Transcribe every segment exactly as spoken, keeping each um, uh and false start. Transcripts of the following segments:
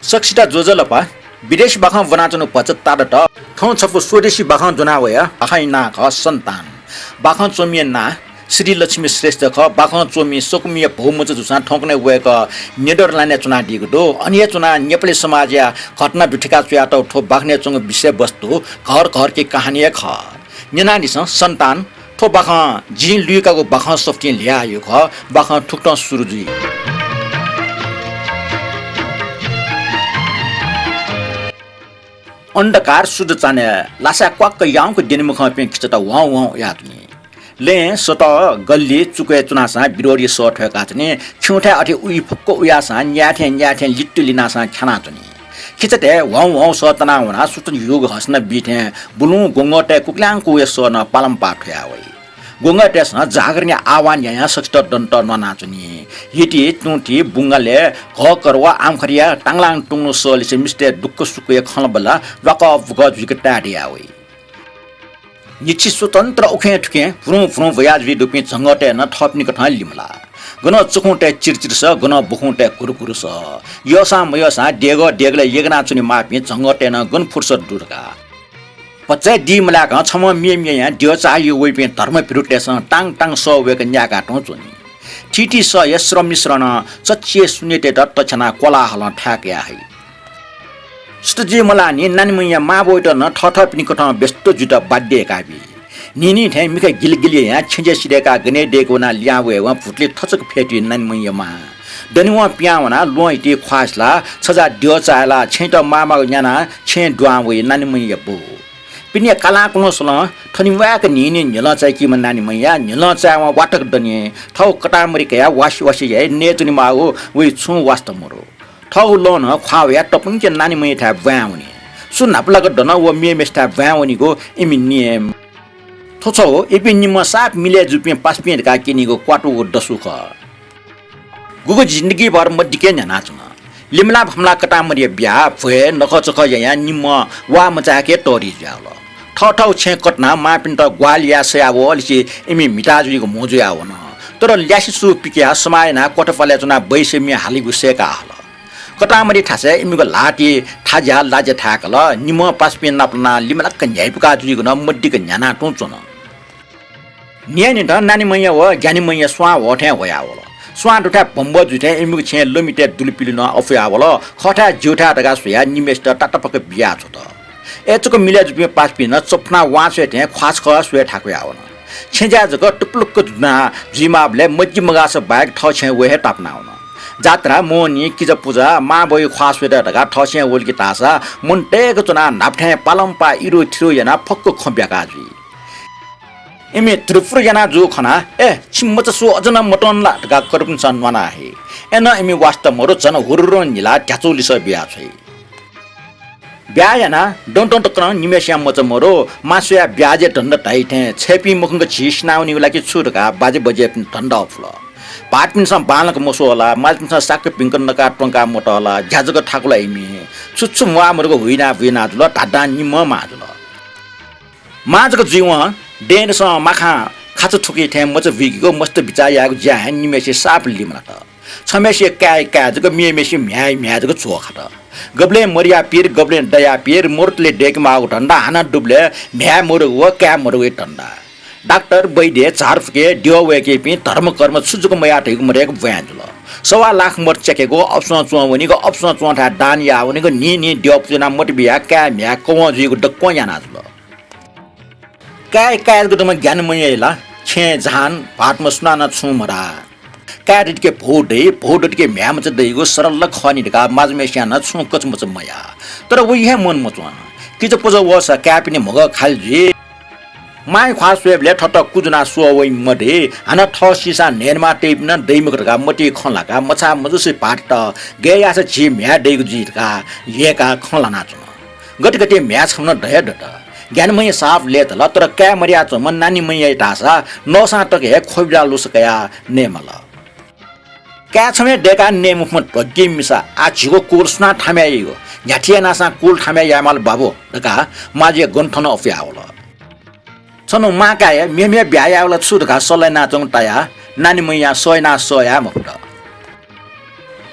सकसित ज्वजलपा। विदेशी बाखं ब्वनाच्वनागु भचा तादत। थौं छपु स्वदेशी बाखं ज्वना वया। बाखंया नां खः सन्तान। बाखं च्वमिया नां श्रीलक्ष्मी श्रेष्ठ खः। बाखं च्वमि सकसिया भौमचा जूसां थौंकन्हय् वय्कः नेदरल्यान्डय् च्वनादीगु दु। अन हे च्वनाः नेपाली समाजया घटना दुथ्याकाः च्वयातःगु थ्व बाखनय् च्वंगु विषयवस्तु घर घर की कहानी हे खः। न्यनादिसँ सन्तान। थ्व बाखं जिं लुइकागु बाखं सफुतिं ल्ह्याःगु खः। बाखं थुकथं सुरु जुइ। अन्धकार शुद्ध चान्हय् लासाय् क्वाक्क याउँक द्यने मखंपिं खिचात ह्वं ह्वं वयाच्वनी। लँय् सतः गल्ली चुकय् च्वनासां विरोधी सः थ्वय्काच्वनी। खिउँथाय् अथे उइ फक्व उयासां न्यायेथें न्यायेथें लित्तु लिनासां ख्यानाच्वनी। खिचातय् ह्वं ह्वं सः तनाः वनाः सुथ ह्यूगु हसना बी थें बुलुं ग्वंगःतय् कुक्ल्यां कुया सः नं पालंपाः थ्वया वइ। ग्वंगःतय्सं जागरणया आह्वान यायां सकसित दनेत न्वानाच्वनी। हिति, तुंथि, बुंगालय्, घःकर व आमखरिया तांगलां तुंगु सः लिसे मिस्तय् दुःख सुखया खँल्हाबल्हा ल्वाकः बुकः जुइक ताय् दया वइ। न्हिच्छि स्वतन्त्र उखें थुखें भ्रुं भ्रुं वया जुइ दुपिं झंगःतय् नं थःपिनि कथं लिमलाः। गनं चखुंतय् चिरचिर सः, गनं बखुंतय् कुरुकुरु सः। यःसां मयःसां देगः देगलय् यगनाच्वने माःपिं झंगःतय् नं गन फुर्सद दु धकाः। भचा दी मलाकं छम्हं मेम्येयां द्यःचाःया वइपिं धर्मभीरुतय्सं तां तां सः वय्क न्यायेका तुं च्वनी। थीथी सःया श्रममिश्रं चच्छि हे सुनेतय्त तछ्यानाः कोलाहलं थाय् कया हइ। सुथ जुइ मलाःनि नानीमंया मांबौयात नं थःथःपिनि कथं व्यस्त जुइत बाध्य याका बी। न्हिन्हि थें मिखा गिलगिल यायां छेँजः सिधय्काः गने दय्के वनाः लिहां वयेवं भुतुलि थचक फ्यतुइ नानीमंया मां। दनेवं पिहां वनाः ल्वहं हिति ख्वाः सिलाः छजा द्यःचाः लाः छेँयात माःमाःगु न्यानाः छेँय् दुहां वइ नानीमंया बौ। पिने कालाकुलं सलं थनिम्वाय्क न्हिन्हि न्ह्यलं चाय्कीम्ह नानीमंया न्ह्यलं चायेवं वातक दनि। थःगु कतांमरि कयाः वासि वासि याइ नयेत्वनेमाःगु वइ छुं वास्ता मदु। थःगु लं नं ख्वाः वयाः तपुन्के नानीमंयाथाय् ब्वाँय् वनी। सु न्हापालाक दन व मेम्हेसिथाय् ब्वाँय् वनीगु इमि नियम। थ्व छगू इपिं निम्ह साप मिलय् जूपिं पासापिं धकाः क्यनीगु क्वातुगु दसु खः। गुगु जिन्दगीभर मदिके न्ह्यानाच्वन। लिमला फमला कतांमरिया ब्याहा, भ्वय्, नखःचखः यायां निम्ह वा मचाय्के तःधि जुयावल। थःथःगु छेँ कथनाः मांपिन्त ग्वाहालि याये सयावःलिसे इमि म्हिता जुइगु म्हो जुयावन। तर ल्यासे सू पिकयाः समाः यानाः क्वथपालय् च्वनाः बैसम्य हालीगु सय्काः हल। कतांमरि थासय् इमिगु ल्हातिइ थाज्या लाज्या थाय्कल। निम्हं पासापिं नापलानाः लिमलाक न्ह्याइपुका जुइगु नं मदिक न्ह्यानाः तुं च्वन। न्हियान्हिथं नानीमंया व ज्ञानीमंया स्वां ह्वःथें ह्वयावल। स्वां दुथाय् भम्बः जुइथें इमिगु छेँय् लमितय् दुलिपिलि नं अफुयावल। खःथाय् ज्यूथाय् धकाः स्वयाः निम्हय्सित तातापाक बियाछ्वत। अय्‌चुक मिलय् जूपिं पासापिं नं चफुनाः वां स्वयेथें ख्वाः छकः स्वये थाकुयावन। छेँज्या जक टुप्लुक्क जुनाः जुइमाःबलय् मजि मगाःसा बाहेक थः छेँय् वये हे तापानावन। जात्रा, मोहनी, किजापुजा, मांबौया ख्वाः स्वयेत धकाः थः छेँय् वल कि धाःसा मन तय्‌क च्वनाः न्हापा थें पालंपाः इरुथिरु यानाः फक्व खँ ब्याका जुइ। इमि धुरुफुरु याना जूगु खनाः, "ए, छि मचा सु अझ नं मतन ला?" धकाः कर्पिन्सं न्वाना हइ। अय्‌नं इमि वास्ता मदु, झन हुरुरुं न्हिलाः ध्याचु लिसः बिया छ्वइ। ब्याहा यानाः दँ दँ तक नं निम्हय्सिया मचा मदु, मासुया ब्याहा जे धन्दा धाइ थें छय्‌पिं मखंक झी सिनावनीगु ला कि छु धकाः बाजे बज्येपिं धन्दा अफुल। भाःतपिन्सं बांलाक मस्वः ला, माजुपिन्सं साक्क भिंक नकाः त्वंका मतः ला, ज्या जक थाकु ला इमि। छु छु म्वाः मदुक हुइना बुइना जुल, धाधां निम्हं माः जुल। मां जक जुइवं दँय्‌दसं माखां खाचा थुकी थें मचा बुइकेगु मस्त बिचाः यायेगु ज्या हे निम्हय्‌सिया साप लिमलात। छम्हय्‌सिया काय् काय् जक, मेम्हय्‌सिया म्ह्याय् म्ह्याय् जक झ्वः खात। गबलें मदया पिर, गबलें दया पिर, मरुतले दय्‌केमाःगु धन्दा हानं दुबलय् म्ह्याय् मदुगु व काय् मदुगु धन्दा। डाक्टर, वैद्य, झारफुके, द्यः वय्‌केपिं धर्मकर्म छु जक मयाः धइगु मदय्‌क ब्वाँय् जुल। सवा लाख मत च्याकेगु, अप्सं च्वं वनीगु, अप्सं च्वंथाय् दान याः वनीगु, न्हिं न्हिं द्यः पुचुनाः मत बियाः काय् म्ह्याय् कवं जुइगु दक्वं याना जुल। काय् काय् जक दुम्ह ज्ञानीमंया ला छेँय् जहान भाःतम्ह सुनानं छुं मधाः। काय् दतिके भौ दइ, भौ दतिके म्ह्याय्‌मचा दइगु सरल खः नि धकाः माजुम्हय्‌सियां नं छुं कचमच मयाः। तर वइ हे मन मच्वन। किजापुजा वःसा काय्‌पिनि म्हगः खालि जुइ। मांया ख्वाः स्वयेबलय् थःत कुजुनाः स्वः वइ मदइ, हानं थः सीसां न्हय्‌नमाः तइपिं नं दइ मखु धकाः मतिइ खँ ल्हाकाः मछाः मजुसे भाःतयात गय् याःसा झी म्ह्याय् दइगु जुइ धकाः ल्यय्‌काः खँ ल्हानाच्वन। गथे गथे म्ह्याय् छम्ह नं द हे दत। ज्ञानीमंया साप लय्‌तल, तर काय् मदयाच्वंम्ह नानीमंया धाःसा नःसां तक हे ख्वबिलाः लुसा कयाः नयेमाल। काय् छम्ह हे दय्‌काः नये मफुम्ह ध्वग्गी मिसा, आः झीगु कुल सुनां थामय् याइगु? न्ह्याथे यानासां कुल थामय् यायेमाल बाबु धकाः माजुया गन्थनं अफुयावल। छन्हु मां काय् मेम्ह ब्याहा यायेगु ला छु धकाः सल्लाह यानाच्वंगु तायाः नानीमंयां सह यानाः सह याये मफुत।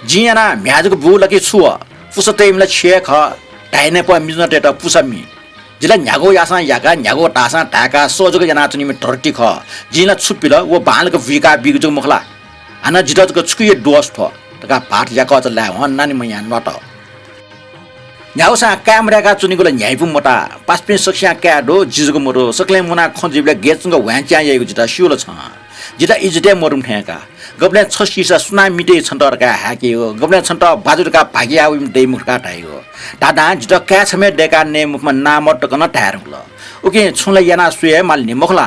जिं यानाः म्ह्याय् जक बू ला कि छु व? पुसा तइम्ह ला छि हे खः, धाइनापं मिजनतय्त पुसा मी। जि ला न्ह्यागु याःसां याका, न्ह्यागु धाःसां धाय्का सह जक यानाच्वनीम्ह धरती खः। जिं ला छु पिल, व बांलाक बुइका बीगु जक मखु ला? हानं जितः जक छुकिया दोष थ्व धकाः भाःत याकःचा लायेवं नानिमैयां न्वात। न्ह्यागुसां काय् मदय्का च्वनीगु ला न्ह्याइपु मता। पासापिं सकसियां काय् दु, जि जक मदु। सकलें मुनाः खँ जुइबलय् गय् च्वंक ह्वाँय् च्यां याइगु जितः स्यू ला छं? जितः इज्जतय् मदुम्ह थें का। गबलें छसिसा सुनां मितय् छन्त धकाः हाय्केगु, गबलें छन्त बाजु धकाः भागि याः वइम्ह दइ मखु धकाः धाइगु। धाधां जितः काय् छम्ह हे दय्काः नये मफुम्ह नामर्द तक नं धाये धुंकल। उकिं छुं ला यानाः स्वये हे माल नि, मखु ला?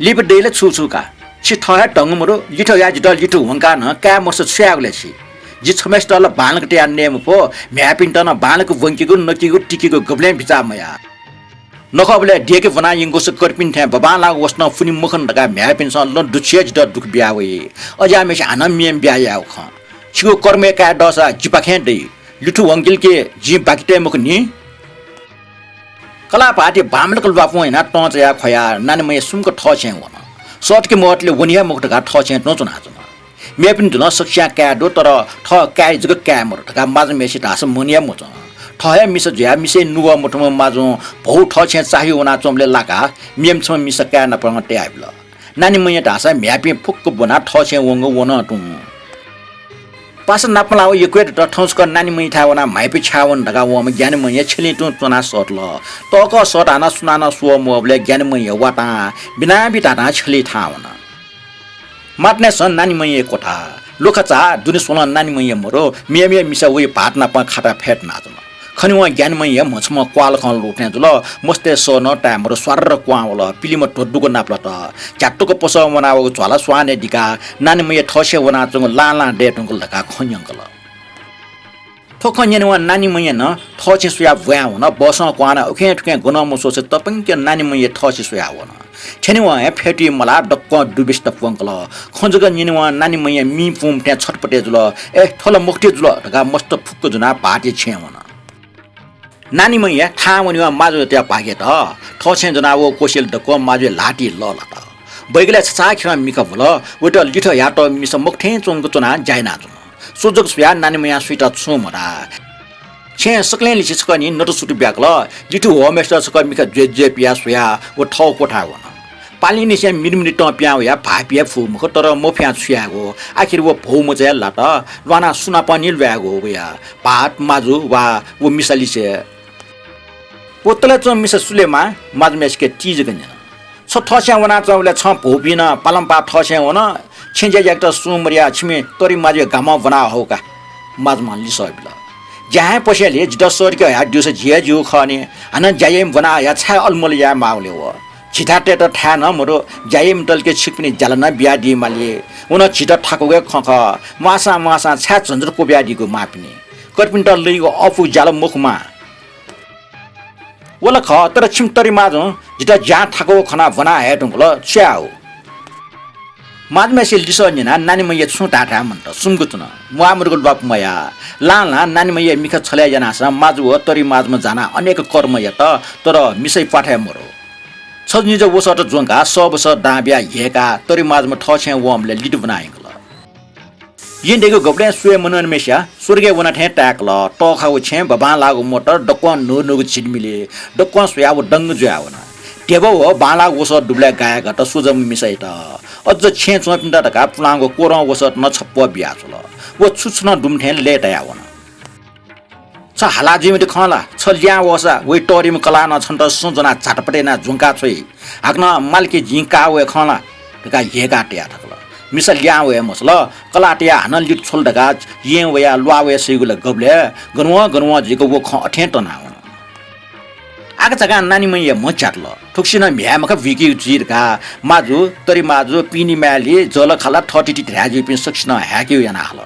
लिपा दइ ला छु छु का? छि थः हे धंगु मदु, लिथ्व याः जितः लिथ्व वंकाः नं काय् मदुसा छु यायेगु ले छि? जि छम्हय्सित ला बांलाक तयाः नये मफु, म्ह्याय्पिन्त नं बांलाक वंकेगु, नकेगु, तिकेगु गबलें बिचाः मयाः। नखःबलय् देय्के ब्वना यंकूसा कर्पिं थें बबांलाःगु वसतं पुने मखन धकाः म्ह्याय्पिन्सं लँ दुछिं हे जितः दुःख बिया वइ। अज्याःम्हेसिं हानं म्यें बिया यायेगु खः। छिगु कर्मय् काय् दःसा जिपाखें दइ। लिथ्व वंकेल कि जिं बाकि तये मखु नि। कलाः भाःतया बांमलाक ल्वापुं यानाः तं चायाः ख्वयाः नानिमैया सुम्क थःछेँय् वन। सःतके मवतले वने हे मखु धकाः थःछेँय् तुं च्वनाच्वन। मेपिन्त नं सकसियां काय् दु, तर थः काय् जक काय् मदु धकाः माजुम्हेसित धाःसा मन हे मच्वं। थः हे मिसा जुयाः मिसय् नुगः मथूम्ह माजुं भौ थःछेँय् चाःहिउ वनाच्वंबलय् लाकाः मेम्ह छम्ह मिसा काय् नाप नं तयाबिल। नानिमैया धाःसा म्ह्याय्पिं फुक्क ब्वनाः थःछेँय् वंगु वन तुं। पासा नापं ला व यक्व दत। थौं छकः नानिमैथाय् वनाः म्हाइपु छ्याः वन धकाः वंम्ह ग्यानामैया छ्यलिं तुं च्वनाः सःतल। तःकः सःत हानं सुनानं स्वः मवःबलय् ग्यानामैया वा तां बिनाबी धाधां छ्यलिथाय् वन। मातनय्सं नानिमैया क्वथा। लुखा चाः दुने स्वलं नानिमैया मदु, मेमेया मिसा वइ भाःत नापं खाताय् फय्तनाच्वन। खनेवं ग्यानामैया म्हछम्ह क्वाःलखं लुथें जुल, मस्तय् सः नं ताये मदु, स्वार्र क्वां वल, पिलिम्ह ध्वदुक नापलात। झ्यातुक पसः वनावःगु झ्वाला स्वानय् दिकाः नानिमैया थःछेँय् वनाच्वंगु लां लां दये धुंकल धकाः खँ न्यंकल। थ्व खँ न्यनेवं नानिमैया नं थःछेँ स्वयाः ब्वाँय् वन। बसं क्वानाः उखें थुखें गनं मस्वसे तपंक नानिमैया थःछेँ स्वयाः वन। थ्यनेवं हे फ्यतुइ मलाः दक्वं दुबिस्ता प्वंकल। खँ जक न्यनेवं नानिमैया मिं पुंम्ह थें छटपटे जुल। ए, थ्व ला मखुथें जुल धकाः मस्त फुक्क जुनाः भाःतया छेँय् वन। नानिमैया थाहां वनेवं माजुतय्त भागेत थःछेँय् ज्वनाः वःगु कोसेली दक्वं माजुया ल्हातिइ लःल्हात। बैगलय् छचाःखेरं मिखा भुल। वइत लिथ्व ह्यातःम्ह मिसा मखुथें च्वंक च्वनाः ज्या यानाच्वन। स्व जक स्वयाः नानिमैयां सुइत छुं मधाः। छेँय् सकलें लिसे छकः निं नतुसुतु ब्याकल। लिथ्व ह्वःम्हेसित छकः मिखा ज्वय् ज्वय् पियाः स्वयाः व थःगु क्वथाय् वन। पालिंनिसें मिलिमिलि तं पिहां वयाः भाःपिं हे फु मखु, तर मफयां छु यायेगु? आखिर व भौ मचाय् लात। ल्वानाः सुनापं निं ल्वायेगु वया? भाःत, माजु वा व मिसा लिसे? व तलय् च्वंम्ह मिसा सुलेमा माजुम्हेसिके तिजक न्यन। छ थःछेँय् वनाच्वंबलय् छं भौपिं नं पालंपाः थःछेँय् वन। छेँ ज्या याकेत सुं मदयाः छिमि तरिमाजुया गामं ब्वना हउ का। माजुम्हं लिसः बिल। ज्या हे पसेंलि जितः सःतके हयादीसा जि हे ज्यू खः नि। हानं ज्या याइम्ह ब्वना हयाः छाय् अलमल याये माःगु ले व? झिथाय् तयेत थाय् नं मदु। ज्या याइम्ह तलके छिकपिनि ज्याला नं बियादी माली। व नं झीत थाकुगु हे खँ खः। म्वाःसां म्वाःसां छाय् झन्झट क्वबियादीगु मांपिनि? कर्पिन्त लइगु अःपुगु ज्या ला मखु मां। व ला खः, तर छिमि तरिमाजुं जितः ज्यां थाकुगु खनाः ब्वना हये धुंकल, छु याये हउ? माजुम्हेसिया लिसः न्यनाः नानिमैया छुं धायेथाय् मन्त, सुम्क च्वन। म्वाःमदुगु ल्वापु मयाः। लां लां नानिमैया मिखा छलय् यानाः सा माजु व तरिमाजुम्ह जानाः अनेक कर्म यात, तर मिसै प्वाथय् मदु। छजु निजं वसःत ज्वंकाः सःबसः दां बियाः ह्यय्काः तरिमाजुम्ह थःछेँय् वंबलय् लित ब्वना यंकल। येँ देगः गबलें स्वये मनंम्हेसिया स्वर्गय् वना थें ताय्कल। तःखागु छेँ, बबांलाःगु मोटर, दक्वं न्हून्हूगु झिलिमिलि, दक्वं स्वयाः व दंग जुयाः वन। ध्यबा व बांलाःगु वसः दुबलय् गाय्कात स्वजःम्ह मिसायात। अझ छेँय् च्वंपिन्त धकाः पुलांगु कोरं वसःत नं छप्पः बियाच्वल। व छु छु नं दुम्ह थें लय्तायाः वन। छ हाला जुइम्ह दु खं ला? छ ल्याहां वःसा वइ तःधिम्ह कलाः नं छन्त सँ ज्वनाः झातपात यानाः ज्वंका छ्वइ। हाकनं मालिक जिं का वये खं ला धकाः ह्यय्काः तया थकल। मिसा ल्याहां वये मसल। कलाः तयाः हानं लित छ्वल धकाः येँ वयाः ल्वाः वये सइगु ला गबलय् गनवं गनवं जुइक व खँ अथें तनावन। आकाझाकां नानिमैया म्ह च्यातल। थुगुसिनं म्ह्याय् मखा बुइकीगु जुइ धकाः माजु, तरिमाजु, पिइनिमाय्‌लि, जःलाखाला, थःथिति धाये जुइपिं सकसिनं हाय्‌केगु याना हल।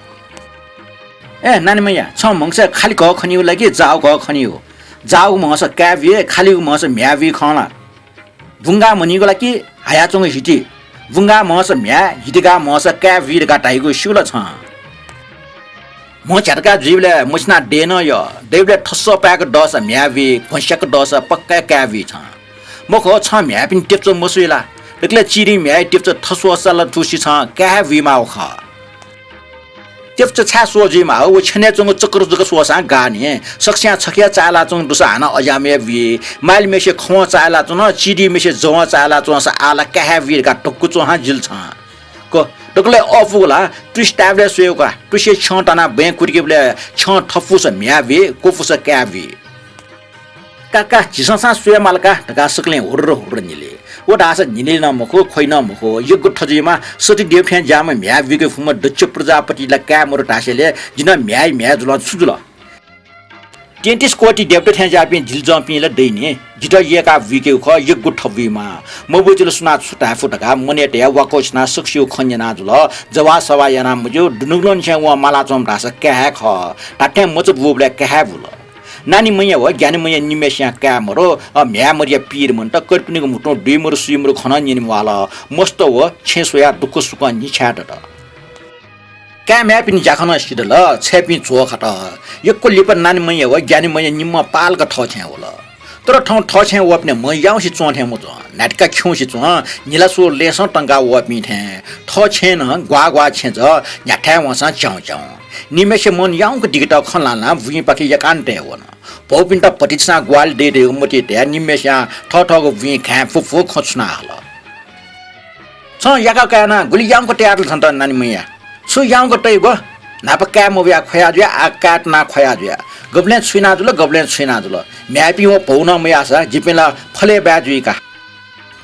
ए नानिमैया, छं म्हगसय् खालि घः खनीगु ला कि जाःगु घः खनीगु? जाःगु म्हगस काय् बुइ, खालिगु म्हगस म्ह्याय् बुइ खं ला? बुंगाः म्हनीगु ला कि हयाच्वंगु हिति? बुंगाः म्हगस म्ह्याय्, हितिगाः म्हगस काय् बुइ धकाः धाइगु स्यू ला छं? म्ह झ्यातका जुइबलय् मछिना दये नं यः। दइबलय् थस्वः पाय्क दःसा म्ह्याय् बुइ, घ्वस्याक दःसा पक्का हे काय् बुइ छं। मखु, छं म्ह्याय्‌पिनि टेप्चा मस्वइ ला? दकलय् चिधिं म्ह्याय् टेप्चा थस्वःसा ला थुगुसी छं काय् हे बुइमाःगु खः। तेप्च छाय् स्वः जुइमाः, व छेनय् च्वंगु चक्र जक स्वःसां गाः नि। सकसियां छखे चाःहिलाच्वंगु दुसा हानं अज्याःम्ह हे वइ। मालिम्हेसे खवं चाःहिलाच्वन, चिधीम्हेसे जवं चाःहिलाच्वंसा आः ला काय् हे वइ धकाः धक्कु च्वहां जिल छं। क, दकलय् अःपुगु ला तुसे तायेबलय् स्वयेगु का। तुसे छ्यं तानाः बँय् कुतिकेबलय् छ्यं थफुसा म्ह्याय् वइ, क्वपुसा काय् वइ। का का, झीसं सां स्वये माल का धकाः सकलें हुर्र हुर्र न्हिले। व धाःसा न्हिनय् नं मखु, ख्वइ नं मखु, यक्व थजुइमा सतीदेव थें ज्याःम्ह म्ह्याय् वइके फुम्ह दक्ष प्रजापति ला काय् मरु धासेलय् जि नं म्ह्याय् म्ह्याय् जुलं छु जुल? तेत्तिस कोटि देवता थें ज्याःपिं जिलजंपिं ला दइ नि, जितः यय्‌काः बुइकेगु खः, यक्व थबुइमा। मबुइतिल सुनां छु धाये फु धकाः मनय् तयाः वाकःछिनाः सकसिगु खँ न्यना जुल। जवाः सवाः याना मज्यू, दुनुगलंनिसें वं मालाच्वंम्ह धाःसा काय् हे खः। धात्थें मचा बूबलय् काय् हे बुल। नानी मैया व ज्ञानी मैया निम्हय्‌सियां काय् मरु, अ, म्ह्याय् मरुया पीर मन्त, कर्पिनिगु म्हुतुं दुइ मरु सुइ मरु खँ नं न्यने म्वाःल। मस्त व छेँ स्वयाः दुःख सुखं न्हिछाय् दत। काय् म्ह्याय्‌पिनि ज्याखँ नं सिधल, छय्‌पिं झ्वः खात। यक्व लिपा नानी मैया व ज्ञानी मैया निम्ह पालक थः छेँय् वल। तर थौं थः छेँय् वःपिनि मं याउँसे च्वं थें मच्वं, न्हातिका खिउँसे च्वं, न्हिला स्वः लय्‌सं तंकाः वःपिं थें। थः छेँय् नं ग्वाः ग्वाः छेँजः, न्ह्याथाय् वंसां च्याउँ च्याउँ। निम्हय्‌सिया मन याउँक दिकेत खँ ल्हानाः बुँइपाखे यक्व नं तये वन। भौपिन्त भतिचां ग्वाहालि दइ धइगु मतिइ तयाः निम्हय्‌सियां थःथःगु बुँइ घाँय् फुफु खँ छुना हल। छं याकः काय् नं गुलि याउँक तयातल छन्त नानी मैया। छु याउँक तइ व? न्हापा काय् मवयाः ख्वया जुया, आः काय् तनाः ख्वया जुया। गबलें छु याना जुल, गबलें छु याना जुल। म्ह्याय्‌पिं व भौ नं मयाःसा जिपिं ला फलय् बाय् जुइ का।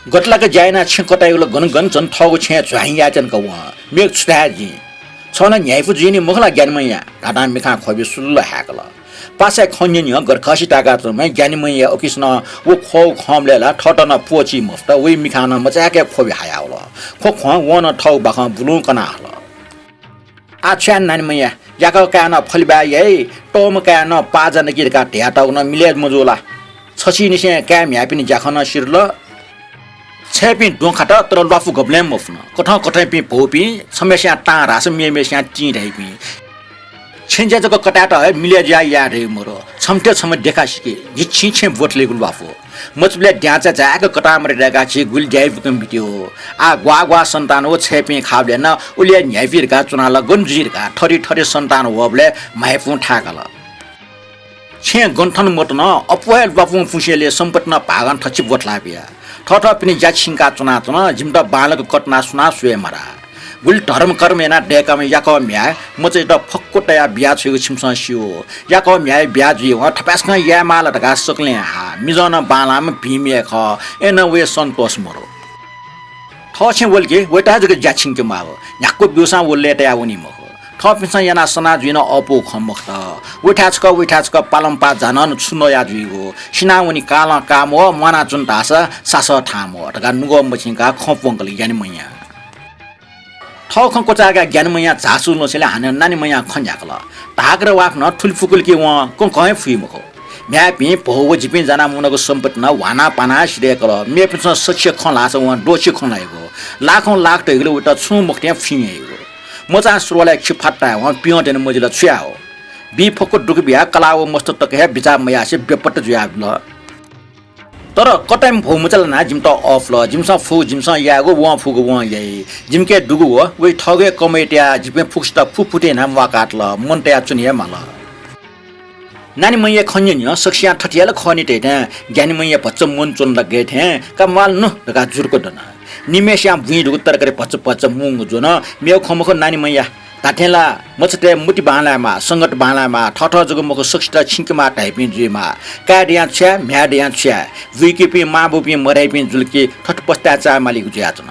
गतलाक ज्या यानाः छेँ कताइगु ला गन गन झन थःगु छेँय् झ्वाहिं यायेत्यंक वं। मेगु छु धाये जिं? छ नं न्ह्याइपु जुइ नि मखु ला ज्ञानी मैया? धाधां मिखां ख्वबि सुलुल हाय्‌कल। पासाय् खँ न्यने न्ह्यः गरखसि ताय्‌काच्वंम्ह ज्ञानी मैया उकिसनं व ख्वःगु खंबलय् ला थःत नं प्वःची मफुत, वइ मिखां नं मचाय्‌क ख्वबि हायावल। ख्वख्वं वं नं थःगु बाखं बुलुं कना हल। आः छु याये नानी मैया, याकः काय् नं फलि बाय् याइ, तःम्ह काय् नं पाः जानाकी धकाः धयातःगु नं मिलय् मजू ला? छसिनिसें काय् म्ह्याय्‌पिनि ज्याखँ नं सिधल। छय्‌पिं द्वँ खात, तर ल्वापु गबलें मफुन। कथं कथंपिं भौपिं, छम्हय्‌सियां तां धाःसा मेम्हय्‌सियां तिं धाइपिं। छेँज्या जक कतायेत हे मिलय् जुयाः याये धइगु मरु। छम्हते छम्ह देखा सिकी, झी छिं छेँ ब्वथलेगु ल्वापु। मचाबलय् द्यांचा झाय्‌क कतामरे दय्‌काः झी गुलि द्याइ बुकं बित्यो। आः ग्वाः ग्वाः सन्तान व छय्‌पिं खाःबलय् नं उलि हे न्ह्याइपि धकाः च्वनाः ला गन जुइ धकाः थथे थथे सन्तान वःबलय् म्हाइपुं थाय्‌कल। छेँ गन थन मत नं अप्वः हे ल्वापुं पुसेंलय् सम्पत्ति नं भागं थछि ब्वथलाबिया। थःथःपिनि ज्या छिंका च्वनाच्वन, जिमित बांलाक कतनाः सुनां स्वये मराः। गुलि धर्म कर्म यानाः दय्‌काम्ह याकः म्ह्याय् मचायात फक्व तयाः बियाछ्वयेगु छिमिसं स्यू। याकः म्ह्याय् बिया जुइवं थपाय्‌सकं याये माल धकाः सकलें हा। मिजं नं बांलाःम्ह भिंम्ह हे खः, अय्‌नं वया सन्तोष मरु। थः छेँ वल कि वयात हे जक ज्या छिंके माःगु। न्ह्याक्व ब्यूसां व लय्‌ताया वनी मखु। थःपिन्सं यानाः सना जुइ नं अःपुगु खँ मखुत। वइथाय् छकः, वइथाय् छकः पालंपाः जानं नं छु नया जुइगु। सिनावनी कालं का म्वः, म्वानाच्वन धाःसा सासः थां म्वः धकाः नुगः मछिंकाः खँ प्वंकल ज्ञानी मैयां। थः खँ क्वचाय्‌काः ज्ञानी मैयां झासु ल्वसेंलय् हानं नानी मैयां खँ न्ह्याकल। धाःकथं वाफुनं थुलि फुकुल कि वं कंकं हे फुइ मखु। म्ह्याय्‌पिं भौ व जिपिं जानाः मुनागु सम्पत्ति नं ह्वानाः पानाः सिधय्‌कल। मेपिन्सं सछि खँ ल्हाःसा वं द्वःछि खँ ल्हाइगु। लाखं लाख धइगु ला वयात छुं मखुथें फुइँ याइगु। मचां सुरुवालय् खिफात तायेवं पियं द्यने मजिल छु याये हो? बी फक्व दुःख बियाः कलाः व मस्त तक हे बिचाः मयासें बेपत्ता जुयाबिल। तर कतःम्ह भौ मचा लानाः जिमित अःपुल। जिमिसं फुगु जिमिसं यायेगु, वं फुगु वं याइ। जिमिके दुगु व वइ थःगु हे कमय् तयाः जिपिं फुक्कसित फुफुथें यानाः म्वाकातल। मन तयाः च्वने हे माल। नानी मैया खँ न्यने न्ह्यः सकसियां थथे हे ला खः नि धइथें ज्ञानी मैया भचा मन च्वन ला गय् थें का म्वाल नु धकाः जुरुक दन। निम्हय्‌सियां बुँइ दुगु तरकारी भचा भचा मुंगु ज्वन। मेगु खँ मखु नानी मैया। धात्थें ला मचातय् मति बांलायेमाः, संगत बांलायेमाः, थःथः जक मखु सकसित छिंकेमाः धाइपिं जुइमाः। काय् दयां छु याये, म्ह्याय् दयां छु याये, बुइकीपिं मांबौपिं मदयाइपिं जुल कि थथे पस्ताय् चायेमालीगु जुयाच्वन।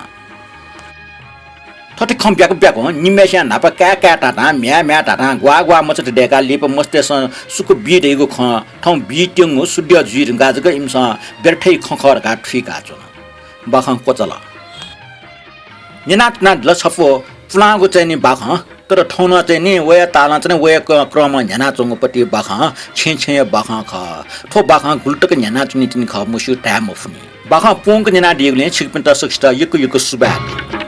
थथे खँ ब्याक ब्याकं निम्हय्‌सियां न्हापा काय् काय् धाधां, म्ह्याय् म्ह्याय् धाधां, ग्वाः ग्वाः मचात दय्‌काः लिपा मस्तय्‌सं सुकु बी धइगु खँ थौं बीत्यंगु शुद्ध जुइ धुंकाः जक इमिसं व्यर्थय् खँ खः धकाः थुइकाच्वन। बाखं क्वचाल। न्यनाच्वनादिल छपु पुलांगु चाहिँ नि बाखं, तर थौं नं चाहिँ नि वया तालं चाहिँ नि वया क-, क्रमं न्ह्यानाच्वंगु पति बाखं छेँ छेँया बाखं खः। थ्व बाखं गुलि तक न्ह्यानाच्वनीतिनि खः मस्यू धाये मफुनि। बाखं प्वंक न्यनादीगुलिं छिकपिन्त सकसित यक्व यक्व सुभाय्।